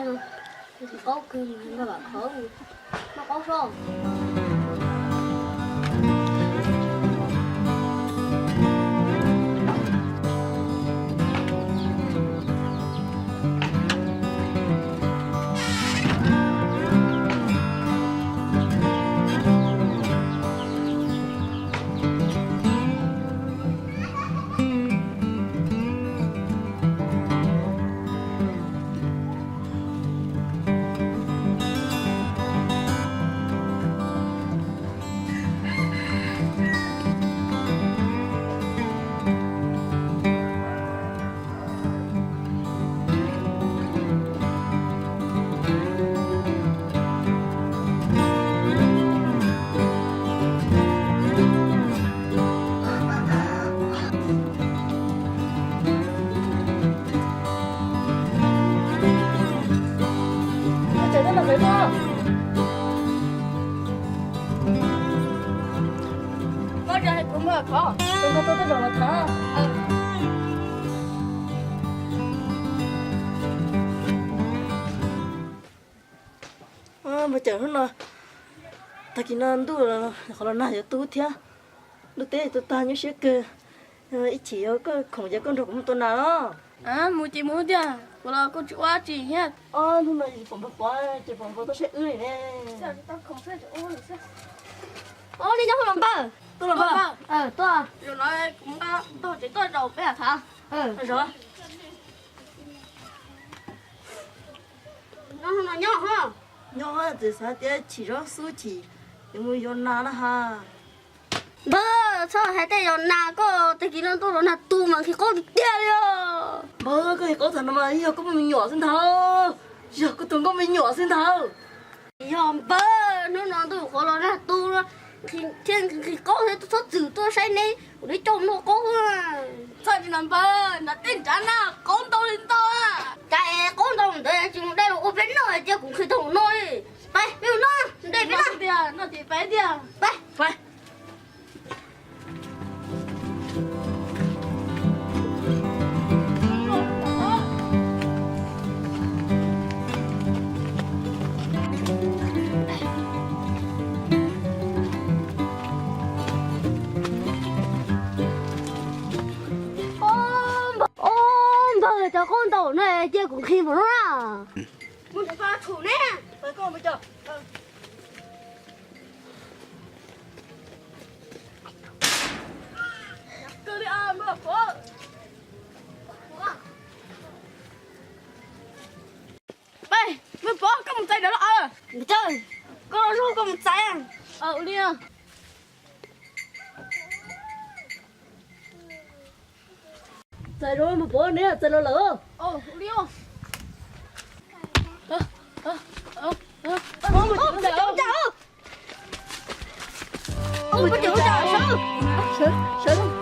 Qaub kawg, npaj vam khov, noj qaub soj. Npawg Cawm, hnub no, tag kis no ntuj qhov los nag yuav tu thiab, ntuj teb tu tag nyuaj siab kawg. Ib chim yog koj khoom ces koj nrog kuv mus tua nas los. Mus ces mus tiag, kuv los kuj tsis ua dab tsi thiab. Hnub no pom npawg Pov ces pom npawg Pov tuaj saib wb li ne. Ua li nyob npawg. Tuaj los npawg. Tuaj. Zaum no kuv nqa tog tsev tuaj zaum peb tham. Nyob, nyob, txawm xav tias chim zov xub chim, yuav mus yos nas na ha. Npawg, txhob hais tej yos nas, koj tag kis no ntuj los nag tu mas nqhis qaub tiag tiag li os. Npawg, koj nqhis qaub thaum no mas yog koj muaj me nyuam xwb ntag, yog koj tus nkauj me nyuam xwb ntag. Yog npawg, hnub no ntuj qhov los nag tu thiab nqhis qaub thiab, txhob txwm tuaj saib neb, kuv neb coj noj qaub. Txhob tsis npawg, nram tej nrad na qaub ntau li ntau. Cas es qaub ntau ntawd tsis mus de los ua peb noj, cia kuv nqhis tau mus noj li. Peb mus noj, de peb noj. Noj ces peb tiag. Ob npawg, cov qaub ntau no cia kuv nqhis mus no na. Mus nrhiav pab tshum ne. Peb, npawg Pov, koj mus txais ntawd los? Koj los, koj mus txais. Ua li. Txais los npawg Pov, neb txais los lawm. Sawv, sawv.